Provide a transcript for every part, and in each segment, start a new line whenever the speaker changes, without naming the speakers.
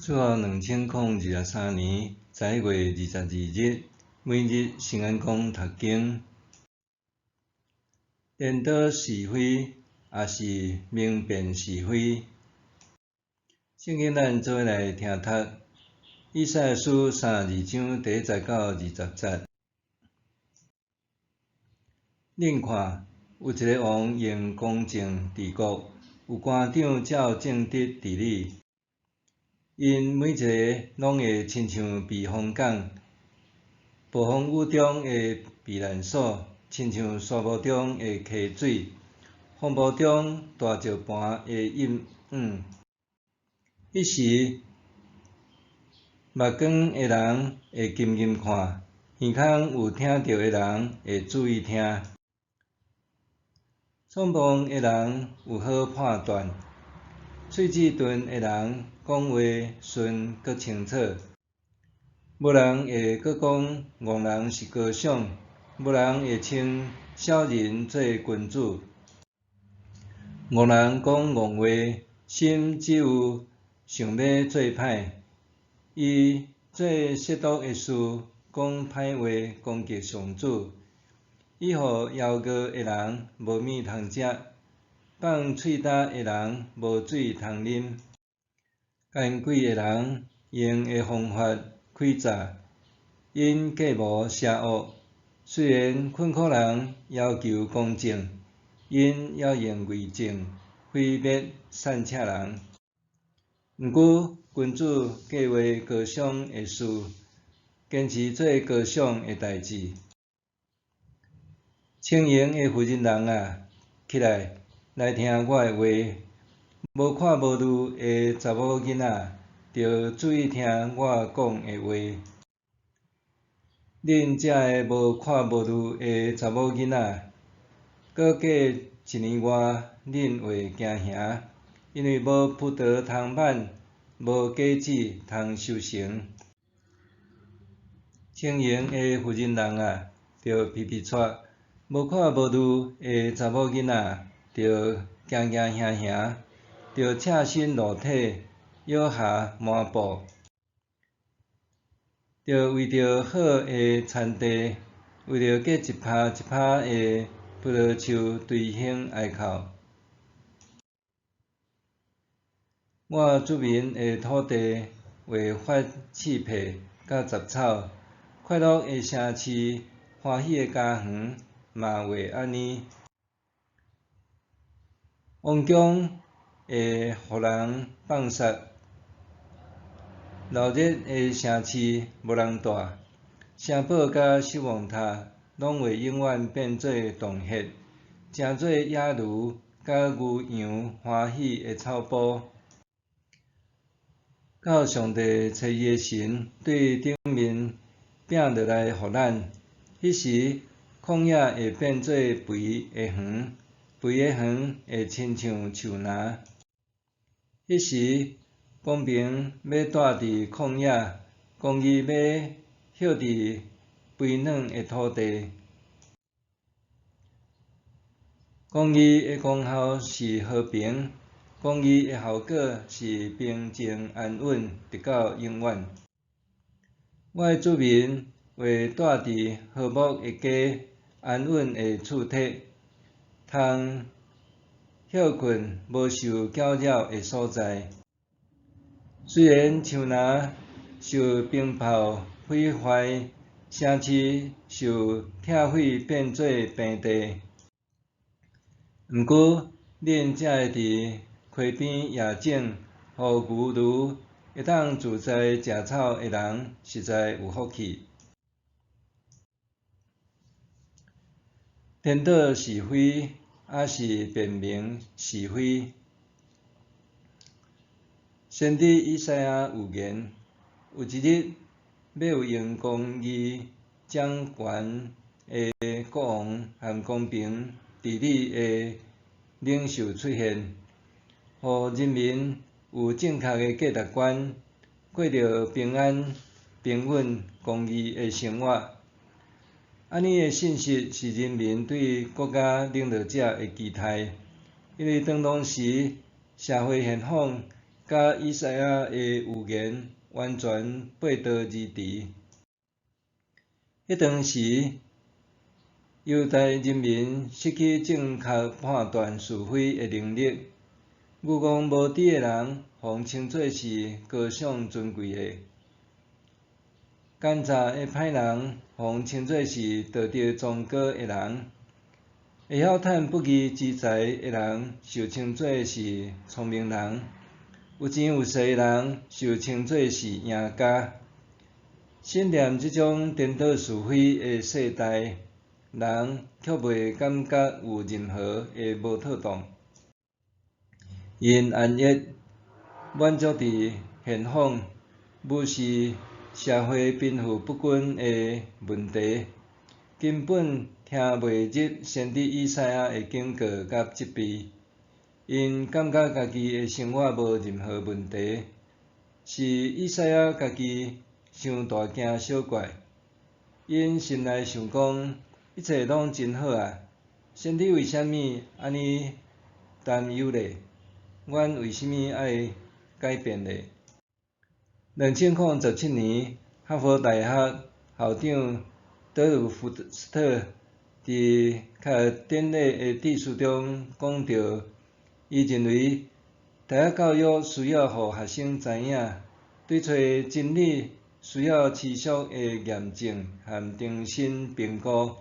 主後2023年11月22日，每日聖安講讀經，顛倒是非，抑是明辨是非。聖經咱做伙來聽讀，以賽亞書32章第一節到20節。恁看，有一个王用公正治國，有官長照正直治理。𪜶每一个攏會親像避風港，暴風雨中的避難所，親像沙漠中的溪水，風暴中大石磐的蔭掩。彼時，目光的人會緊緊看，耳孔有聽著的人會注意聽。聰明的人有好判斷，喙齒鈍的人講話順閣清楚。無人會閣講戇人是高尚，無人會稱小人做君子。戇人講戇話，心只有想欲做歹。伊做褻瀆的事，講歹話攻擊上主。伊予枵餓的人無物通食，放喙焦的人無水通啉。奸詭的人用的方法詭詐，𪜶計謀邪惡。雖然困苦人要求公正，𪜶猶用偽證毀滅散赤人。毋過君主計劃高尚的事，堅持做高尚的代誌。聰穎的婦人人啊，起來，來聽我的話。無看無慮的查某囡仔，著注意聽我講的話。恁遮个無看無慮的查某囡仔，閣過一年外，恁會驚嚇，因為無葡萄通滿，無果子通收成。聰穎的婦人人啊，著皮皮掣；無看無慮的查某囡仔，著驚驚嚇嚇，著赤身露體，搖下麻布，著為著好的田地，為著結一葩一葩的葡萄樹捶胸哀哭。我子民的土地會發刺皮佮雜草，快樂的城市，歡喜的家園嘛會按呢。王宮會予人放殺，鬧熱的城市無人蹛，城堡佮守望塔攏會永遠變做洞穴，成做野驢佮牛羊歡喜的草埔。到上帝差伊的神對頂面摒落來予咱，彼時曠野會變做肥的園，肥的園會親像樹林。彼時公平欲蹛佇曠野，公義欲歇佇肥軟的土地。公義的功效是和平，公義的效果是平靜安穩，直到永遠。我的子民會蹛佇和睦的家，安穩的厝體，通歇睏無受攪擾的所在。雖然樹林受冰雹毀壞，城市受拆毀變做平地，毋過恁才會佇溪邊野種，予牛驢會當自在食草的人，實在有福氣。顛倒是非，抑是辨明是非？先知以賽亞預言，有一日欲有用公義掌權的國王和公平治理的領袖出現，予人民有正確的價值觀，過著平安、平穩、公義的生活。按呢的信息是人民對國家領導者的期待，因為當當時社會現況佮以賽亞的預言完全背道而馳。彼當時，猶大人民失去正確判斷是非的能力。愚戇無知的人，予稱做是高尚尊貴的；奸詐的歹人，予稱做是道德崇高的人；會曉趁不義之財的人，受稱做是聰明人；有錢有勢的人，受稱做是贏家。信念這種顛倒是非的世代，人卻袂感覺有任何的無妥當。𪜶安逸，滿足佇現況，無視社會貧富不均的問題，根本聽袂入先知以賽亞的警告佮責備。𪜶感覺家己的生活無任何問題，是以賽亞家己傷大驚小怪。𪜶心內想講，一切攏真好啊！先知為啥物按呢擔憂咧？阮為啥物愛改變咧？2017年，哈佛大學校長德魯福斯特佇開學典禮的致辭中講著，伊認為大學教育需要予學生知影，追揣真理需要持續的驗證和重新評估，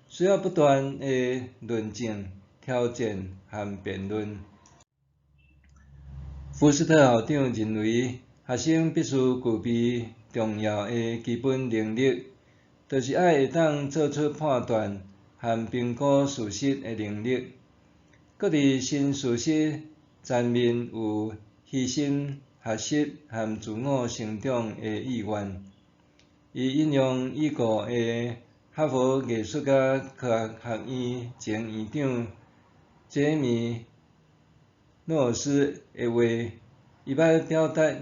需要不斷的論證、挑戰和辯論。福斯特校長認為，學生必須具備重要的基本能力，就是愛會當做出判斷和評估事實的能力，閣佇新事實前面有虛心學習和自我成長的意願。伊引用已故的哈佛藝術佮科學學院前院長傑米·諾爾斯的話，伊欲表達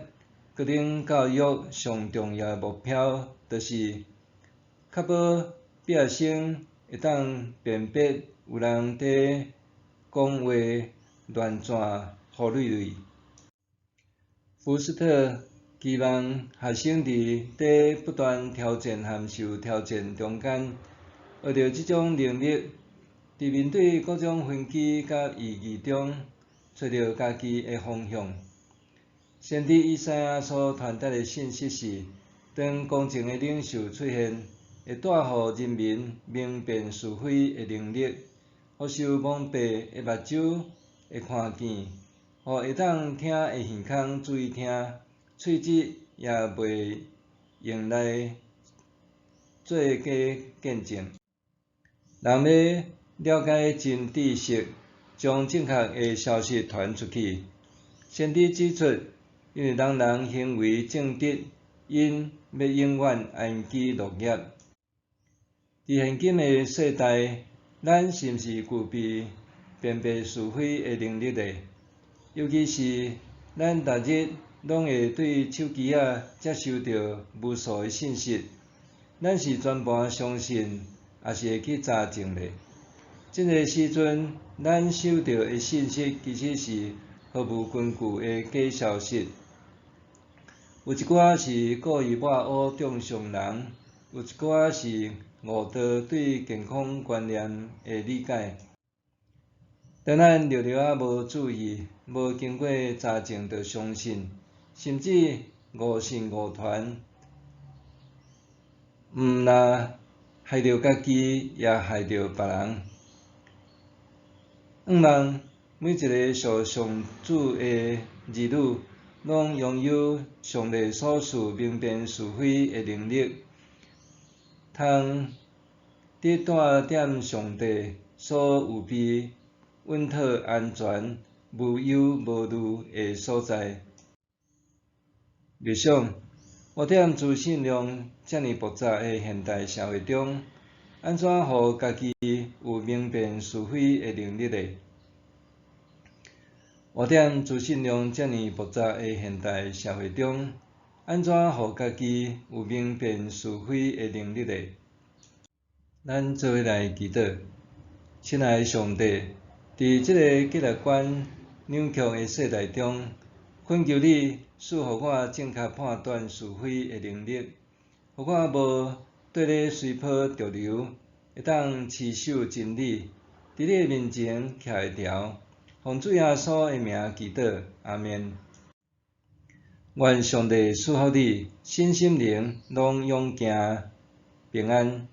高等教育上重要的目標，就是確保畢業生會當辨別有人佇講話亂轉予嘰嘰。福斯特期望學生佇咧不斷挑戰和受挑戰中間，學著這種能力，佇面對各種分歧佮異議中，揣著家己的方向。先知以賽亞所傳達的信息是：當公正的領袖出現，會帶予人民明辨是非的能力，予受蒙蔽的目睭會看見，予會當聽的耳孔注意聽，喙舌也袂用來做假見證。人欲了解真知識，將正確的消息傳出去。先知指出，因為人人行為正直，𪜶欲永遠安居樂業。佇現今的世代，咱是毋是具備辨別是非的能力呢？尤其是咱逐日攏會對手機仔接收著無數的信息，咱是全盤相信，抑是會去查證呢？真濟時陣，咱收著的信息其實是毫無根據的假消息。有一寡是故意抹烏中傷人，有一寡是誤導對健康觀念的理解。當咱著著仔無注意，無經過查證就相信，甚至誤信誤傳，毋但害著家己，也害著別人。向望每一个屬上主的兒女，攏擁有上帝所賜明辨是非的能力，通佇住踮上帝所預備穩妥安全、無憂無慮的所在。默想，活踮資訊量遮爾爆炸的現代社會中，按怎予家己有明辨是非的能力呢？活踮資訊量遮爾爆炸的現代社會中，按怎予家己有明辨是非的能力呢？咱做伙來祈禱，親愛的上帝，佇這个價值觀扭曲的世代中，懇求你賜予我正確判斷是非的能力，予我無綴咧隨波逐流，會當持守真理，佇你的面前徛會牢。奉主耶穌的名祈禱，阿們。願上帝賜福你，身心靈攏勇健平安。